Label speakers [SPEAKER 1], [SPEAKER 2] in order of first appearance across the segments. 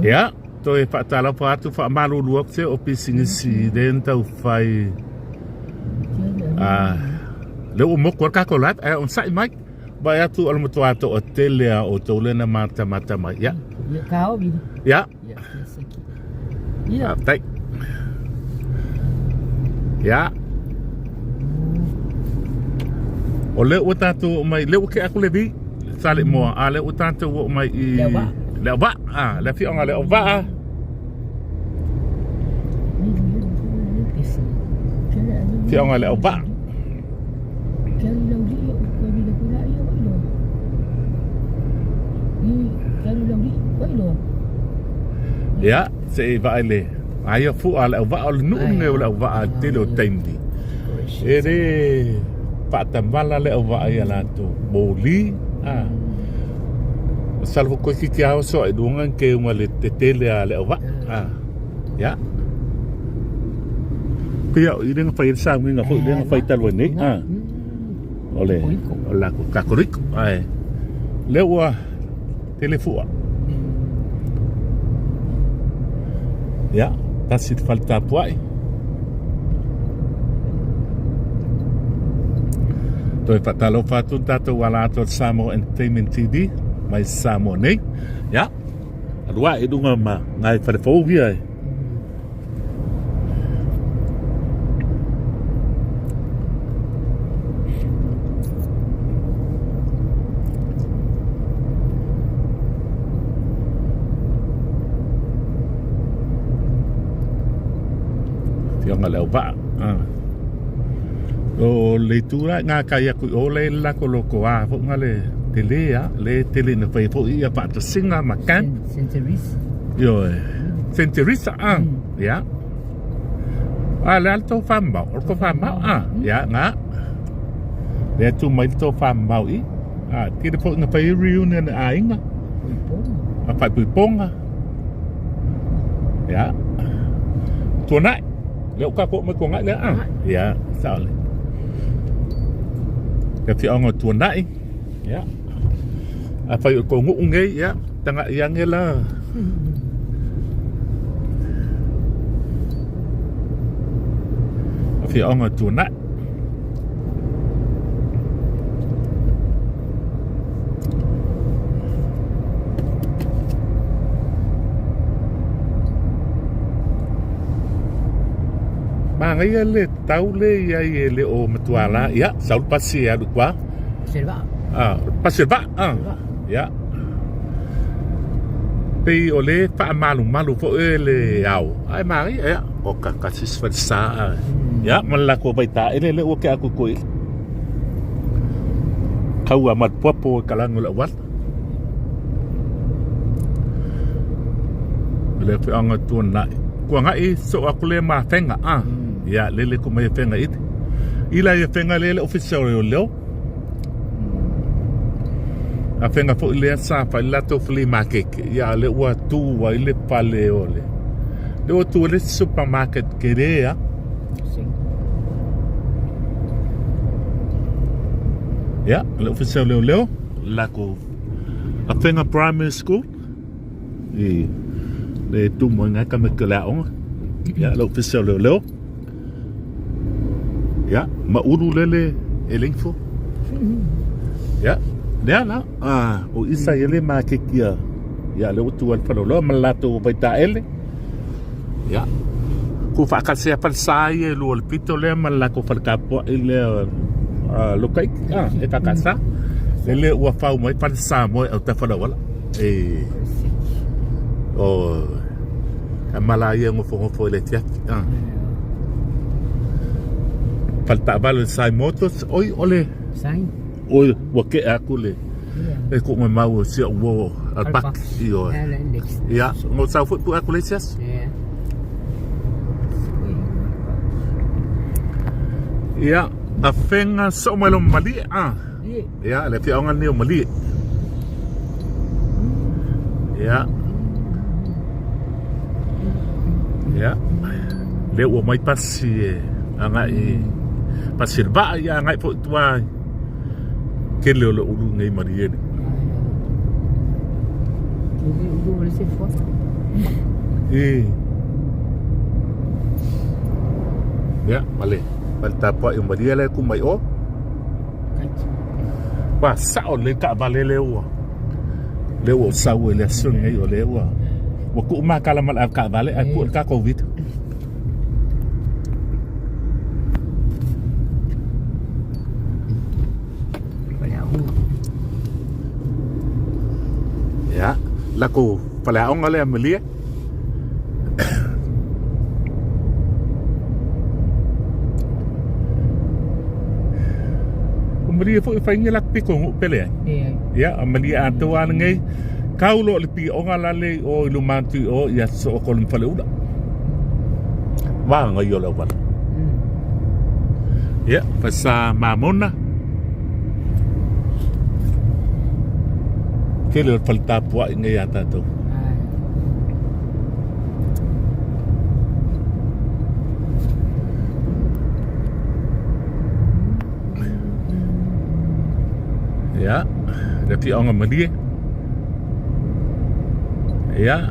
[SPEAKER 1] Ia, toe faatalofa atu faamalulu atu se o pisinisi le na taufai a le ua moku ai le tatou live ae onosai mai vaai atu o le matua toatele a outou lea na matamata mai. Ia.
[SPEAKER 2] Ia kaovi.
[SPEAKER 1] Ia.
[SPEAKER 2] Ia, seki. Ia.
[SPEAKER 1] Faafetai. Ia. O lea ua tatou oo mai, lea ua kea atu le vi, Saleimoa, a lea ua tatou oo mai i
[SPEAKER 2] Leauvaa.
[SPEAKER 1] Leauvaa, a, le afioaga o Leauvaa. Afioaga o Leauvaa. Ia, se i vaai le aia fua le auvaa o le nuu lenei o le auvaa i le tele o taimi. E le faatamala le auvaa ia latou moli. A. Masalo foi toeitiiti lava oso ai luga ni teuga le tetele a le auvaa. A. Ia. Pei o i le na fai ai le sauniga foi lea na fai talu ai nei. A. O le o le latou Katoliko. Ae lea ua tele fua. Ia, tasi le fale tapuai. Toe faatalofa atu le tatou ala atu o le Samoa Entertainment TV mai Samoa nei. Ia, alu ae i luga ma ngai fale fou ia e. Afioga le auvaa. Ah. O le itu la ngā kai aku i o le la ko loko a fo ngā le tele a le tele na fai fo ia whaatasinga ma camp.
[SPEAKER 2] Saint Teresa.
[SPEAKER 1] Ioe. Saint Teresa a. Ia. A le al tō whamau, o ko whamau a. Ia ngā. Le tu mai tō whamau i. A tele fo na fai reunion a inga. A fai puiponga. Ia. Tuanai. Le o ka ko mai ko ngai le a. Ia, sao le. Ia whiaonga tuanai. Ia. A whai o ko nguu ngei, ia, tanga i ange la. A whiaonga tuanai. Manaia le tau le i ai e le o matua la. Ia, sau le pasi e alu i tua.
[SPEAKER 2] Pasel vaa.
[SPEAKER 1] Ah, pasel vaa. Ah. Ia. Pei o le faamalumalu foi le ao. Ai manaia, ia. O ka kasi se falesa. Ia, ma le latou vaitaele lea ua tea atu i koe. Kaua ma le puapo i kalanu o le auala. O le afioaga tuanai. Tuanai soo atu le ma Afega a. Ia lele ku mai Afega ite. Ila i Afega le le ofisa o leoleo. Afega foi lea sa fai le latou flea market. Ia le ua tu ai le fale o le. Le ua tu le supermarket kele a. Ia, le ofisa o leoleo lakou Afega Primary School i le tumu ai ngai tamaiti o le aoga. Ia, le ofisa o leoleo. Ia, ma ulu lele e lengfo. Ia, lea la, ah, o isa ia le maketi ia, ia le ua tu ai le faleoloa ma le latou vaitaele. Ia, ku faakasea falesa ia i lua o le pito lea ma le latou fale tapuai lea a Lokaiti, a, e faakasa. Lele ua fau mai falesa mo e autafa o le auala. E, o, a mala ia nofonofo i le afiafi. A. Fale taavale o le Sai Motors, oi, o le,
[SPEAKER 2] Sai.
[SPEAKER 1] Oi, ua kea atu le e ko mai mau si au wo al pak i oe. Ia, ngo sau foi pu aku le sias. Ia, a fenga so mai lo mali a. Ia, le fia onga ni o mali. Ia. Ia. Le ua mai pasi e agai pasi le vaa ia agai foi tua tele o le ulu nei malie nei.
[SPEAKER 2] O le soifua.
[SPEAKER 1] I. Ia, ma le ma le tapuai o Maria lea ku mai o. Ua sao le taavale lea ua lea ua sau ai le aso lenei o lea ua ua tuu makala ma le avetaavale ae pue le tatou vita. Ia, latou faleaoga lea Malie. O Malie foi e faingia la pito nuu pele ai. Ia, o Malie atoa lava lenei. Tau loa le pioga la le i o i luma atu i o ia soo ko le faleula. Manaia o le auala. Ia, fasa mamona. Tele o le fale tapuai nei a tatou. Ia, le afioaga Malie. Ia,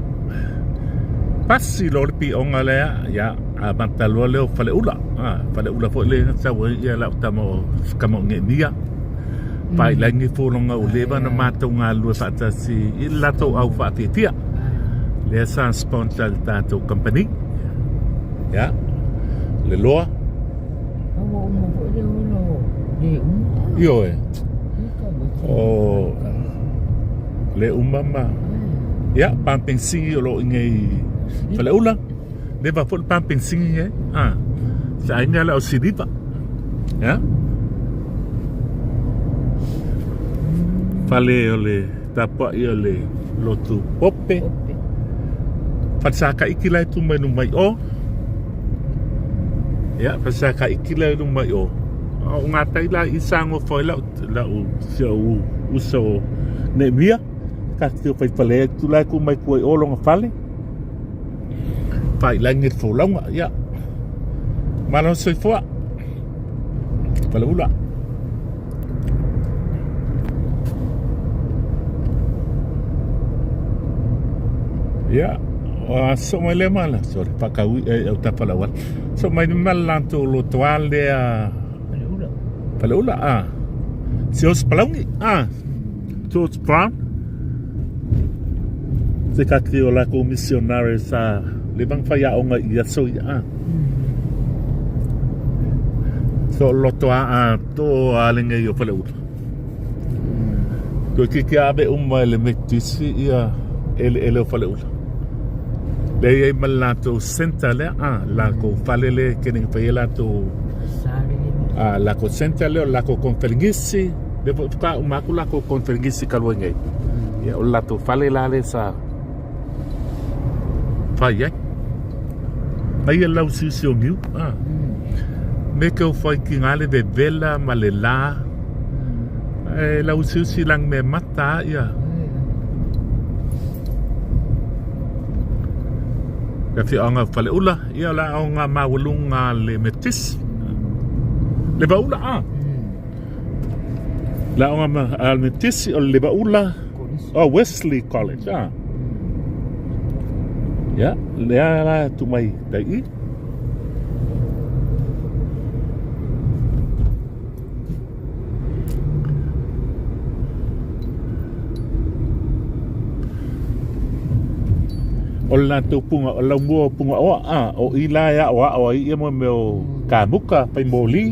[SPEAKER 1] pasi loa le pioga lea, ia, amata loa lea o Faleula. A, Faleula foi lea na sau ai ia lau tama o tama o Neemia. Pailagi folonga ua leva ona matou galulue faatasi i le latou au faafiafia. Lea sa sponsor e le tatou company. Ia, le loa. Ioe. O le uma ma ia pampensigi o lo o i nei Faleula. Leva foi le pampensigi e. Ah. Sa aiga la o Siliva. Ia. Fale o le tapuai o le lotu Pope. Fale Sakaiki la e tu mai luma i o. Ia, fale Sakaiki la e luma i o. O ngā tai la i sa ngofo ai lau, lau si au uso Neemia. Ka te o whaifale atu la e ku mai kua i o longa fale. Failangi le folauga, ia. Malo soifua. Faleula. Ia, so mai le mala, sorry, whakaui, e, au tawhala wala. So mai le mala lanto lo toa lea.
[SPEAKER 2] Faleula.
[SPEAKER 1] Faleula, ah. Sios Palaungi, ah. George Brown, se tasi o lakou missionary sa leva na faiaoga i aso ia a. So loto a atoa lenei o Faleula. Toe kiki ave uma e le Methodist ia eleele o Faleula. Lea e i ai ma le latou centre lea a, lakou fale lea e kene fai ai latou a lakou centre lea o le lakou conference Lea foi faatoa uma atu latou conference talu ai nei. Ia o le latou fale la lea sa fai ai. Mai e lau siusiu o niu. Ah. Me ke o fai ki ngā le vevela ma le la. E lau siusi lang me mata ia. Ka whiaanga Faleula, ia la o ngā mawalunga le Metis. Le vaula ah. Le aoga ma Metisi o le Levaula oh Wesley College ah. Ya, lea la tu mai tai i. O le latou punga o lau mua o punga oa ah, o i la e aʻoaʻo ai ia mo mea o kamuka pai moli.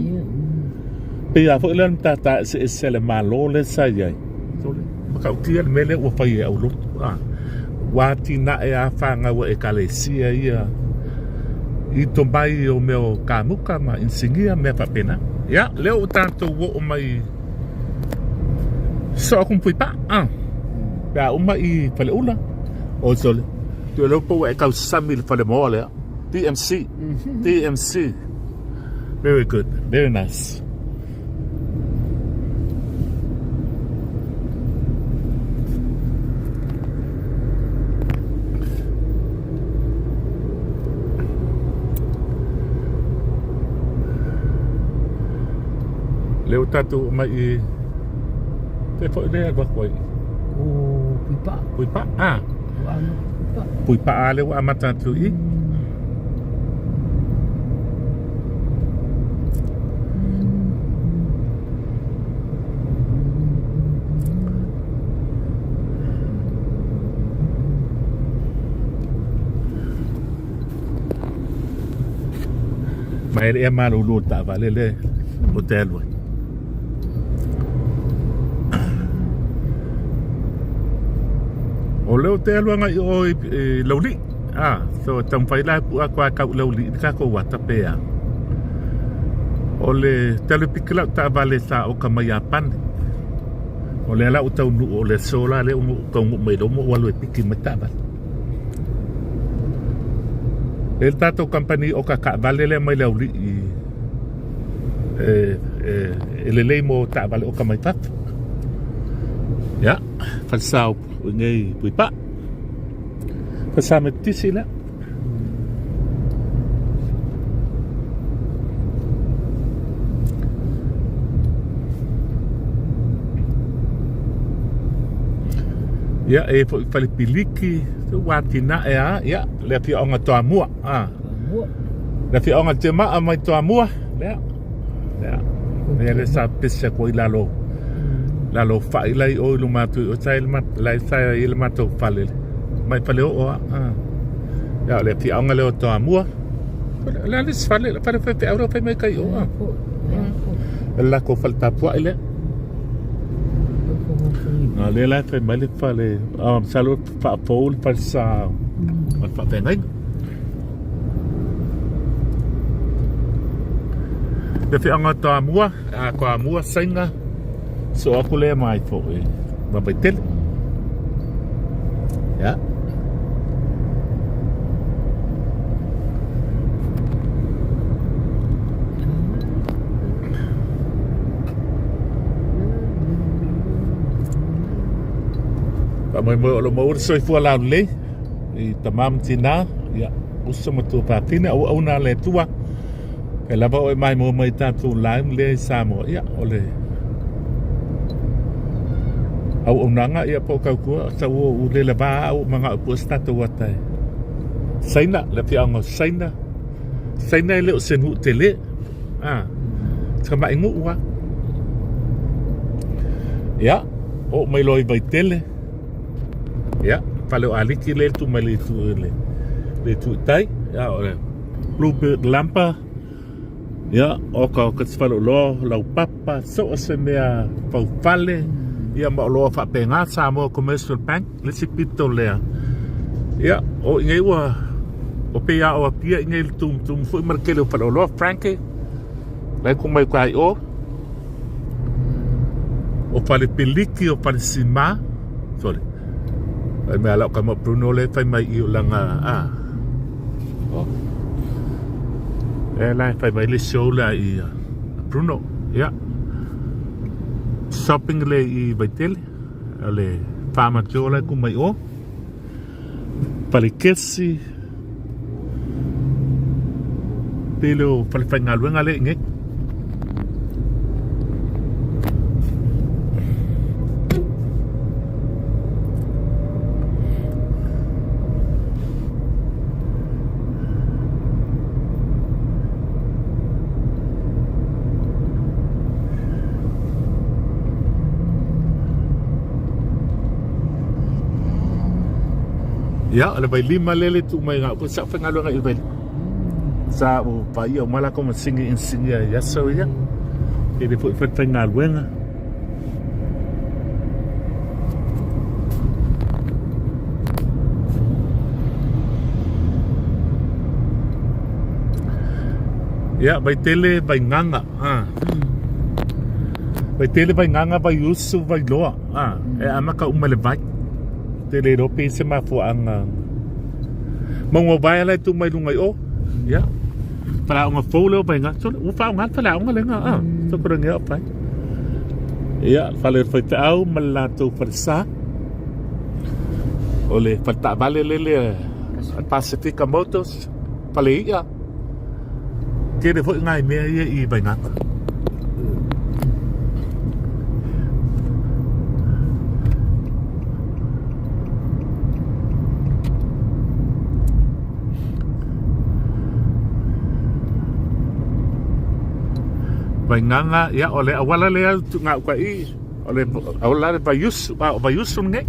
[SPEAKER 1] Pei a foi lea na matata eseese a le Malo lea sa i ai. Matautia le mea lea ua fai e aulotu. A, ua atinae a fanau a ekalesia ia i tomai o mea o kamuka ma inisinia mea faapena. Ia, lea ua tatou oo mai so aku pui pa. A, pe a uma i Faleula. O sole. Tu e po e kausami le falemoa lea. DMC. DMC. Very good. Very nice. Lea ua tatou mai i te foi lea alu atu ai.
[SPEAKER 2] O Puipaa.
[SPEAKER 1] Puipaa. Ah. Puipaa lea ua amata atu i. Ma e le malulu o taavale le o te alu ai. O lea ou te alu agai i o i Laulii. Ah, so e taumafai la e pue atu lava e tau i Laulii le tatou ata pe a. O le te alu e piki lau taavale sa oka mai Iapani. O lea la ua taunuu o le aso la lea ua taunuu mai Roma ua alu e piki mai taavale. E le tatou kamupani oka taavale lea mai Laulii e lelei mo taavale oka mai fafo. Ia, falesa o nei Puipaa. Falesa Metotisi lea. Ia, e foi fale piliki, ua atinae a, ia, le afioaga Toamua. Ah. Le afioaga Tiamaa mai Toamua, lea. Lea. Lea le sa pese atu ai lalo. Lalo fai lai o i luma atu i o sai lai sai i le matou fale. Mai fale oo a. Ah. Ia le afioaga lea o Toamua. Le a le isi fale, fale faifeau lea fai mai kai o. Ah. Le lako fale tapuai lea. A lea la e fai mai le fale, ah, masalo faafou le falesa o le faafeagaiga. Le afioaga o Toamua, a Toamua, Saina, soo atu lea mai foi ma Vaitele. Ya. Faamoemoe o lo o maua le soifua laulelei i tama ma tina, ia, uso ma tuafafine, auauna a le Atua. E lava oe maimoa mai tatou live lea i Samoa, ia, o le auaunaga, ia, po o tautua, sau ua le lava au manao pue se tatou ata e Saina, le afioaga o Saina. Saina e le o se nuu tele, ah, tamai nuu lava. Ia, oo mai loa i Vaitele. Ia, fale o Aliki lea e tu mai le itu le le itu i tai. Ia, o le Bluebird Lampa. Ia, o ka o ka fale o loa laupapa, so o se mea faufale. Ia, ma o loa faapena Samoa Commercial Bank, le isi pito lea. Ia, o i nei ua o pei a o Apia i nei le tumutumu foi ma le tele o faleoloa Frankie. Lai ku mai kai o. O fale piliki o fale sima. Sorry. Ai mea lau kama Bruno le fai mai i o langa a. Oh. E lai fai mai le show la i Bruno. Ya. Shopping le i Vaitele. Le Farmer Joe lai ku mai o. Fale kesi. Tele o fale faigaluega lea i nei. Ia, o le vailima lea le tuu mai ngau po sa faigaluega i le vailima. Sa o paia o malako ma singi insinia i aso ia. E le foi faigaluega. Ia, Vaitele, Vaiganga. Ha. Vaitele, Vaiganga, Vaiusu, Vailoa. Ha. E amata uma le vai. Te le iloa pe i se mafuaaga. Maunga o Vaea la e tu mai luga i o. Ia. Faleaoga fou lea o Vaiga. Sole, ua faaaoga le faleaoga lea a. Sokorangia o fai. Ia, fale o le faifeau ma le latou falesa. O le fale taavale lele a Pasifika Motors, fale i'a. Tele foi ngai mea ia i Vaigata. Vaigaga, ia, o le auala lea tuugauka i, o le auala le Vaiusu, a o Vaiusu lenei.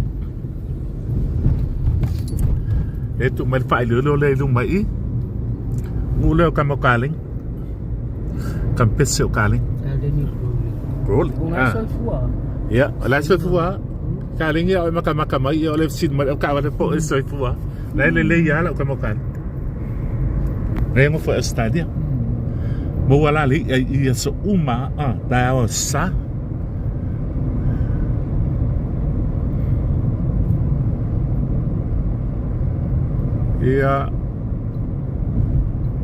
[SPEAKER 1] E tuu mai le faailoilo lea i luma i i. Nuu lea o Kama o Kaleni. Kampese o Kaleni. Crowley.
[SPEAKER 2] Ah.
[SPEAKER 1] Ia, o la soifua. Kaleni ia o e makamaka mai ia o le fesili mai o kaavale po o e soifua. La e lelei lava lau Kama o Kaleni. Lea e nofo i Australia. Maua la le i'a i aso uma a taeao sa. Ia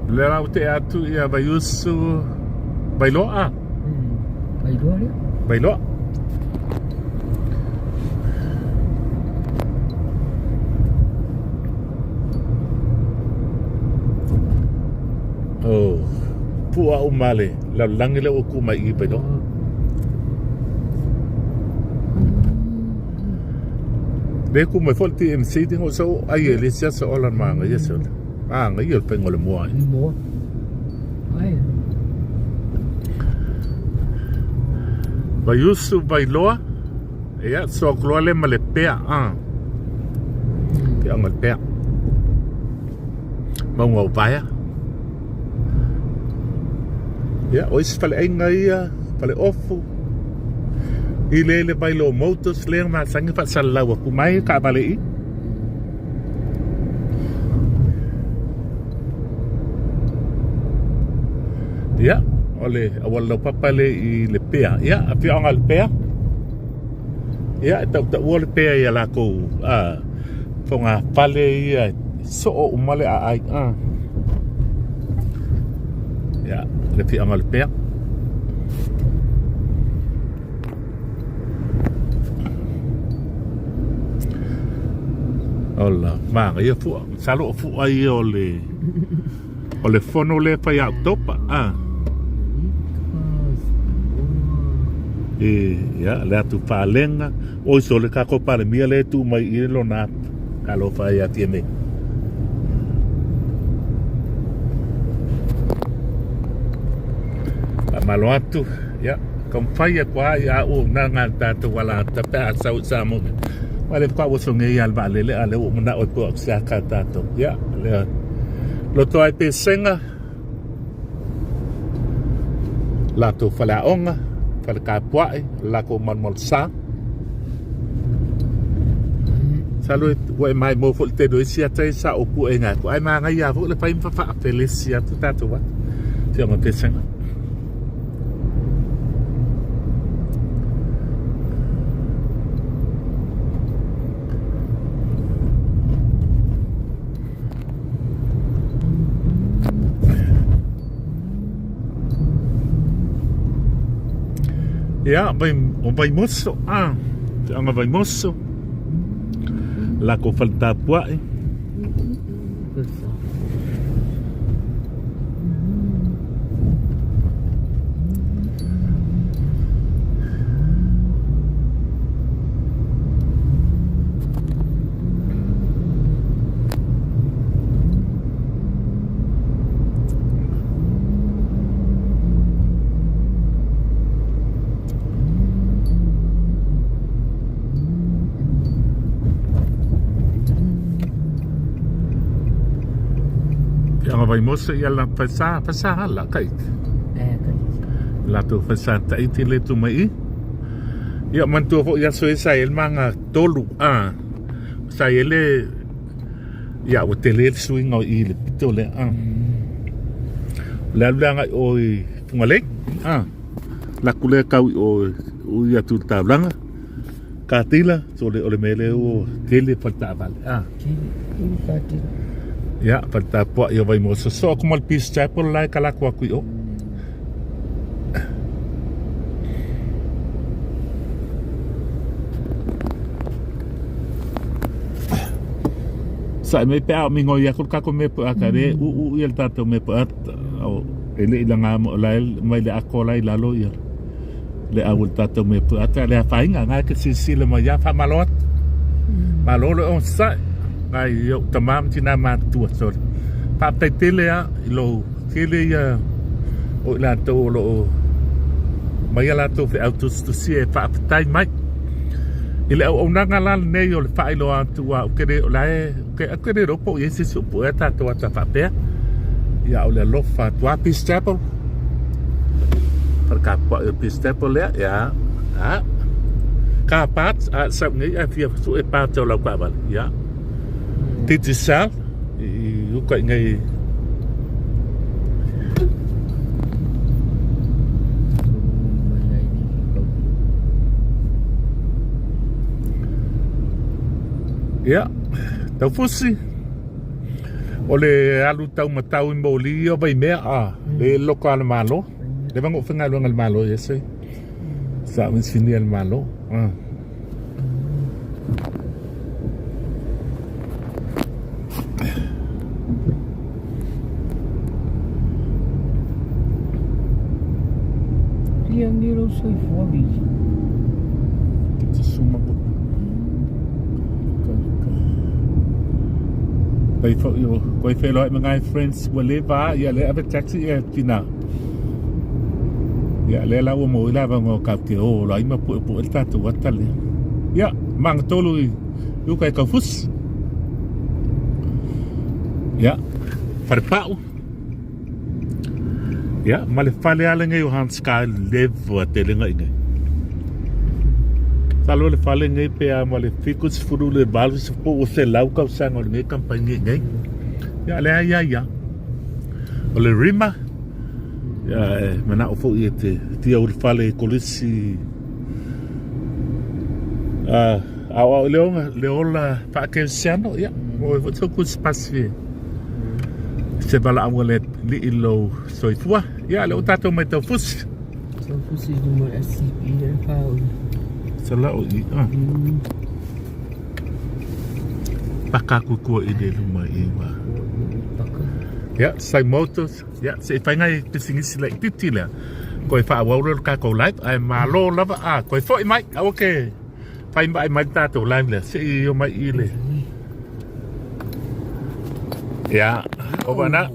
[SPEAKER 1] lea la ua tea atu ia Vaiusu Vailoa.
[SPEAKER 2] Vailoa lea.
[SPEAKER 1] Vailoa. Oh, pua uma le lalolagi lea ua ku mai i Vailoa. Le ku mai foi le TMC te ngo so ai e le siasa ola manga ia se. Ah, ngai o le faiga o le moa.
[SPEAKER 2] Moa. Ai.
[SPEAKER 1] Vaiusu Vailoa. Ia, so ku loa le ma le pea. Ah. Pea ma le pea. Maunga o Vaea. Ia, o isi faleaiga ia, faleofu, i le le Vailoa Motors lea na masani faasalalau atu mai taavale i i. Ia, o le auala laupapa lea i Lepea. Ia, afioaga Lepea. Ia, e tautaua Lepea i a latou fogafale ia e soo uma le aai. Ia, le afioaga o Lepea. Ola, manaia fua. Masalo o fua ia o le o le fono lea e fai ia October. Ah. E, ia, le atu falega. Oi sole tatou Palemia lea e tu mai i lona ata. Talofa ia Fiame. Faamalo atu, ia, taumafai atu lava ia au na nga tatou ala ata pe a sau i Samoa nei. Aua o lea faatoa ua sogei lava le vaalele a o lea ua ou manao e tuu atu se ata a tatou. Ia, lea loto ai pesega latou faleaoga, fale tapuai, latou malumalusa. Masalo ua e maimoa foi i le tele o isi ata ia sa ou pueina atu, ae manaia lava foi le fai ma faafelesi atu tatou ata. Afioga Pesega. Ia, vai, o Vaimoso, ah, te anga Vaimoso, la ko fale tapua'i. Te anga Vaimoso ia la whaisa, whaisa hala, kai.
[SPEAKER 2] Eh, kai.
[SPEAKER 1] Latou whaisa taiti le tu mai i. Ia manatua foi aso e sa i ai le maga tolu a sa i ai le ia ua tele le suiga o i i le pito lea a. O le alu lea agai o i Fugalei a laku lea tau i o ui atu i le taulaga katila so o le mea lea ua tele fale taavale a. Ia fale tapuai o Vaimoso so atu ma le Peace Chapel la e kala atu atu i o. Saʻi mai pe a o migoi aku le tatou mea pueata le u'u ia le tatou mea pueata e le i laga mo la mai le ako la i lalo ia le au o le tatou mea pueata le afaina na e te silasila mai ia faamalo atu malo le onosai nai ou tama ma tina matutua sole faafetai tele a i lou tele ia o i latou o lo o Mai a latou feau tusitusia e faafetai mai. I le auaunaga la lenei o le faailoa atu aua ou te le o la e ou te le iloa po o i ai se isi o puea tatou ata faapea. Ia o le alofa atu lava Peace Chapel. Fale tapuai o Peace Chapel lea, ia. A. Car parts, a sau nei ae fia sue parts o lau taavale. Ia. Digicel i uka i nei. Ia, taufusi. O le alu taumatau i moli ia o Vaimea, a, le loko a le Malo. Le vanga o faigaluega le Malo ia se. Sa o inisinia le Malo. A.
[SPEAKER 2] Ia ni lou soifua vili.
[SPEAKER 1] Te suma ko. Pai fo yo koi whenua i mga friends ua leva ia le ave taxi ia tina. Ia lea la ua mo i lava ngo ka te o la ima pu pu el tatu atale. Ia mangatolu i uka i kaufusi. Ia wharepau. Ia ma le fale ala nei o Hans Ka leva tele ngai nei. Talo le fale nei pe a ma le 70 le 80 po o se lau tausaga o lenei kamupani nei. Ia le ai ai ia. O le rima ia e manao foi e te tia o le fale i kolisi a ao le ola le ola faakerisiano ia mo e foi te ku spasi se valaauga le alii lou soifua ia le o tatou mai taufusi
[SPEAKER 2] Taufusi luma o le SCP le fau.
[SPEAKER 1] Se la o i a. Paka kukua i le luma i wa. Ia, sai motors. Ia, se i whai ngai pisinisi le titi lea. Koe whaawau le kākou live, ai malo lava, a, koe foi mai, aua ke whai mai mai tātou live lea, se i o mai i le. Ia, o wana.